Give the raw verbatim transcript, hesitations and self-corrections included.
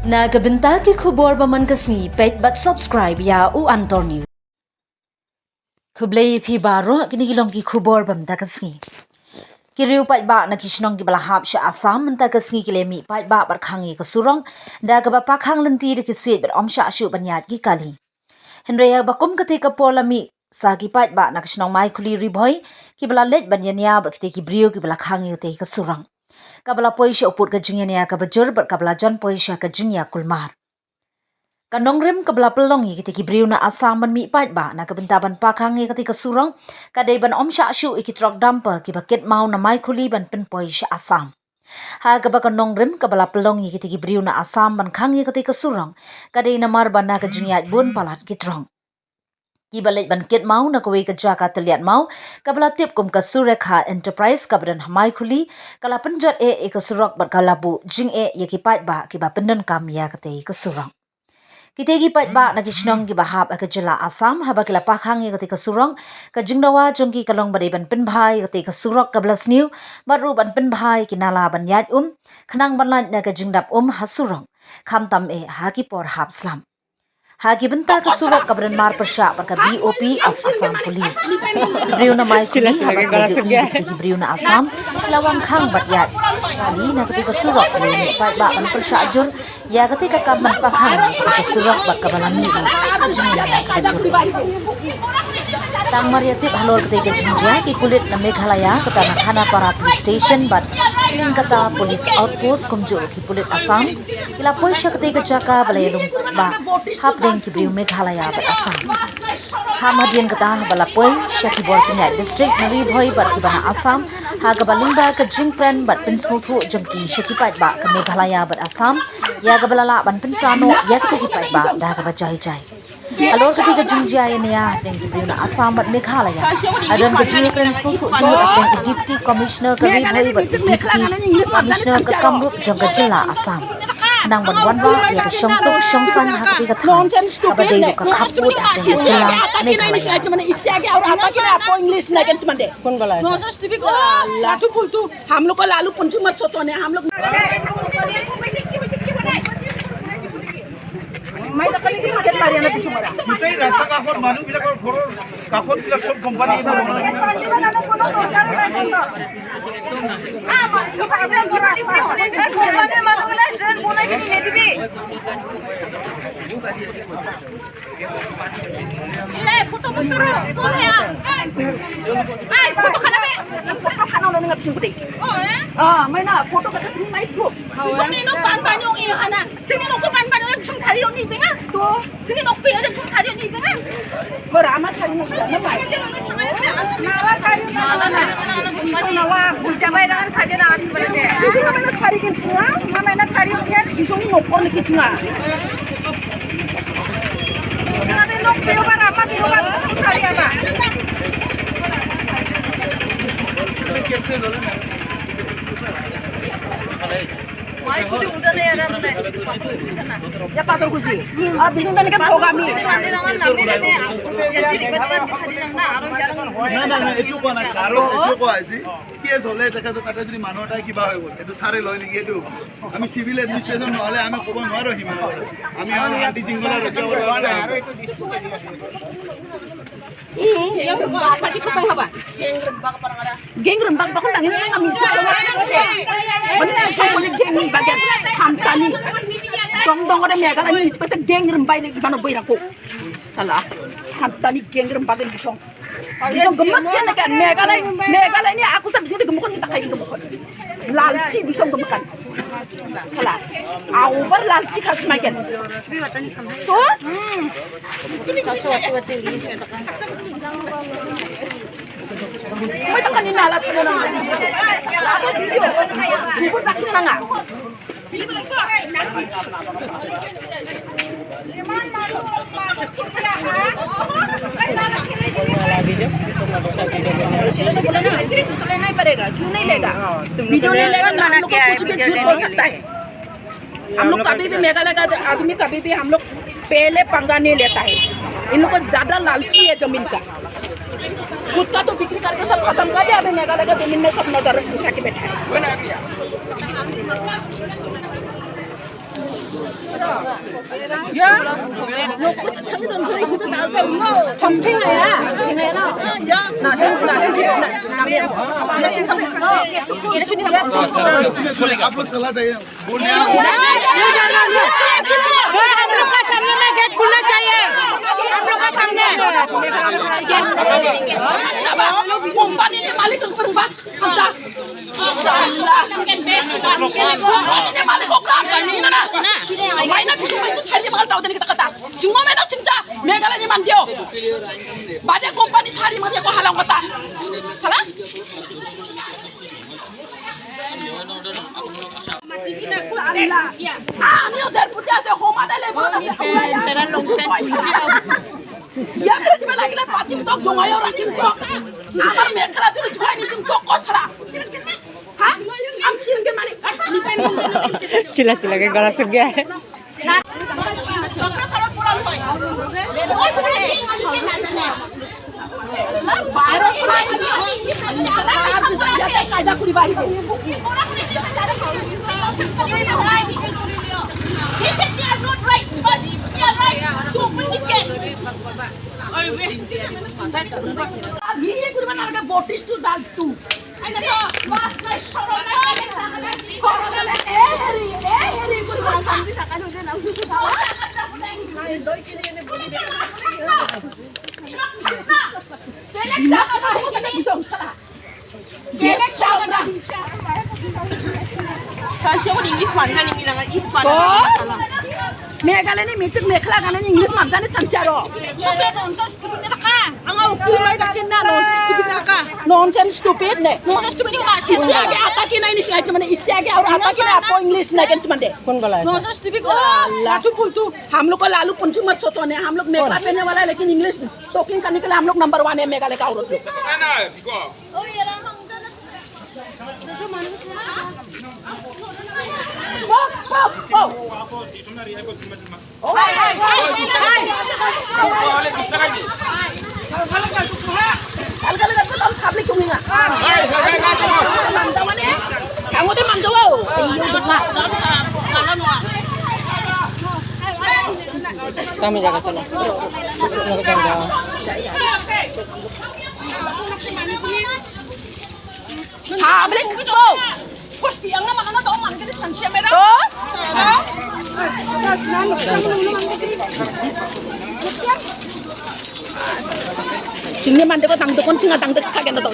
Na ka bynta ki khubor ba man ka sngi, peit bad subscribe ïa u Antor News. Khublei phi baroh, kine ki long ki khubor ba mynta ka sngi. Ki riew paidbah na ki shnong kiba la hap sha Assam mynta ka sngi ki la mih paidbah bad khang ïa ka surok da kaba pakhang lynti da ki siej bad ym shah shuh ban ïaid ki kali. Hynrei haba kum kata ka por la mih sa ki paidbah na ka shnong Maikhuli Ri Bhoi kiba la leit ban ïania bad kita ki briew kiba la khang ïa kata ka surok, kaba la poi sha u pud ka jingïania kaba jur bad kaba la jan poi sha ka jingïakulmar. Ka nongrim kaba la pynlong ïa kita ki briew na Assam ban mih paidbah na ka bynta ban pakhang ïa kata ka surok ka dei ban ym shah shuh ïa ki trok dumper kiba kit maw na Maikhuli ban pynpoi sha Assam. Ha kaba ka nongrim kaba la pynlong ïa kita ki briew na Assam ban khang ïa kata ka surok ka dei namar ba na ka jingïaid bun palat ki trok. Kiba leit ban kit maw na kawei ka jaka tylliat maw kaba la tip kum ka Surekha Enterprise kaba don ha Maikhuli ka la pynjot eh ïa ka surok bad ka la buh jingeh ïa ki paidbah kiba pyndonkam ïa kata ka surok. Kita ki paidbah na ki shnong kiba hap ha ka jylla Assam haba ki la pakhang ïa kata ka surok, ka jingdawa jong ki ka long ba dei ban pynbha ïa kata ka surok kaba la sniew bad ruh ban pynbha ïa ki nala ban ïaid um khnang ban lait na ka jingdap um ha surok, khamtam eh ha ki por hap slap. Ha ki bynta ka surok kaba don marpyrshah bad ka B O P of Assam Police, ki briew na Maikhuli haba ki la ïohi ba kita ki briew na Assam ki la wan khang bad ïaid kali na kata ka surok, ki la mih paidbah ban pyrshah jur ïa kata ka kam ban pakhang ïa kata ka surok bad kaba la mih ruh ka jingïania kaba jur. Tang mar ïa tip halor kata ka jingjia, ki pulit na Meghalaya, kata na Khanapara Police Station bad Kringkata Police Outpost kumjuh ki pulit Assam ki la poi sha kata ka jaka ba la ïalum ba hapdeng ki briew Meghalaya bad Assam. Kham hadien kata haba la poi sha ki bor pynïaid district na Ri Bhoi bad kiba na Assam ha kaba lyngba ka jingkren bad pynsngewthuh jong ki sha ki paidbah ka Meghalaya bad Assam ïa kaba la lah ban pynpra noh ïa kita ki paidbah da kaba jai jai. Halor kata ka jingjia ïania hapdeng ki briew na Assam bad Meghalaya, ha don ka jingïakren sngewthuh jingmut hapdeng u Deputy Commissioner ka Ri Bhoi bad u Deputy Commissioner ka Kamrup jong ka jylla Assam, khnang ban wanrah ïa ka shongsuk shongsaiñ ha kata ka thaiñ kaba dei ruh ka khappud hapdeng ka jylla Meghalaya. Nonsense, stupid. Salah. हम लोग को लालू पंचू मत सोचो ने, हम लोग গোটেই ৰাস্তা কাষৰ মানুহবিলাকৰ ঘৰৰ কাষতবিলাক চব কোম্পানী। কোম্পানীৰ মানুহবিলাক ড্ৰেইন বনাই কিনি নিদিবি। Photo khana be. Photo khana lo nang absing putih. Oh, eh? Ah, main na photo kata sini mai tu. Bisong ni no pan tanyong iya khana. Sini no ko pan pan lo sung thari ni benga. Tu. Sini no pe sung thari ni benga. Ora ama thari ni. Nala thari na. Nala na. Bisong na wa. Jabai dan thari na. Bisong na thari kin singa. Bisong no kon ki singa. Ya, pator kusi. Ah, bising tani kan thoga mi. না, না, না, এইটো কোৱা নাই, ছাৰক এইটো কোৱা হৈছে। কেছ হ'লে তেখেতৰ তাতে যদি মানুহ এটাই কিবা হৈ গ'ল, এইটো ছাৰে লয় নেকি এইটো? আমি চিভিল এডমিনিষ্ট্ৰেশ্যন নহ'লে আমি ক'ব নোৱাৰোঁ সিমান। আমি আমাৰ শান্তি শৃংখলা ৰক্ষা কৰিব কাৰণে আহিছোঁ। Geng rembak bakon tangin na kami. Bani na so bani geng rembak ya. Hamtani. Dong dong ada Meghalaya ni pasa geng rembak ni bano boy rako. Salah. Hamtani geng rembak ni song. Bisong gemak chen kan Meghalaya, Meghalaya ni aku sa bisong gemakon ni takai gemakon. Lalchi bisong gemak kan. Salah. Over lalchi khas makan. To? Hmm. Mai takan ni nalat ko na. Apa video? Ibu tak kena nga. इसलिए तो बोला ना, वीडियो तो लेना ही पड़ेगा, क्यों नहीं लेगा? वीडियो नहीं लेगा तो हम लोग को कुछ भी झूठ बोल सकता है। हम लोग कभी भी मेघालय का आदमी कभी भी हम लोग पहले पंगा नहीं लेता है। इन लोग को ज्यादा लालची है जमीन का। खुद का तो बिक्री करके सब खत्म कर दिया, अभी मेघालय का जमीन में सब नजर उठा के बैठा है। आप लोग सलाह चाहिए। वो हम लोग का सामने में गेट खुलना चाहिए, हम लोग का सामने। Company ni malik ng perubah. Anda. Insya Allah. Company ni malik ko company na. Mai na bisu mai tu thari mal tau tadi kata-kata. Semua mai na cinta. Meghalaya ni mandio. Bade company thari mal ko halang kata. Salah? আমিও দেড় ফুটে আছে, সমানে লেবু আছে, সমানে। ইয়াতে কিবা লাগিলে পাতিম তো, জমাইও ৰাখিম তো। আমাৰ মেখেলা যদি ধুৱাই নিদিম তো, কচৰা। হা? আম চিলকে মানে, Kila sila ke gala sugya. English man kan ni bilang Ispan. Meghalaya ni michik mekhla kan ni English man kan ni chancharo. Chupe nonsense stupid ne taka. Anga ukul mai takin na nonsense stupid ne taka. Nonsense stupid ne. Nonsense stupid ne. Isse aage aata ki nahi, isse aage mane isse aage aur aata ki nahi aapko English nahi kan chmande. कौन बोला है? Nonsense stupid. Latu puntu. हम लोग को लालू पंचू मत सोचो ने, हम लोग मेखला पहनने वाला है, लेकिन इंग्लिश टॉकिंग करने के लिए हम लोग नंबर वन है मेघालय का औरत लोग। Kami jaga sana. Public to. Kos piang na makana to man kini sanche mera. To? Chingni mande ko tang dokon chinga tang dek sikagen to.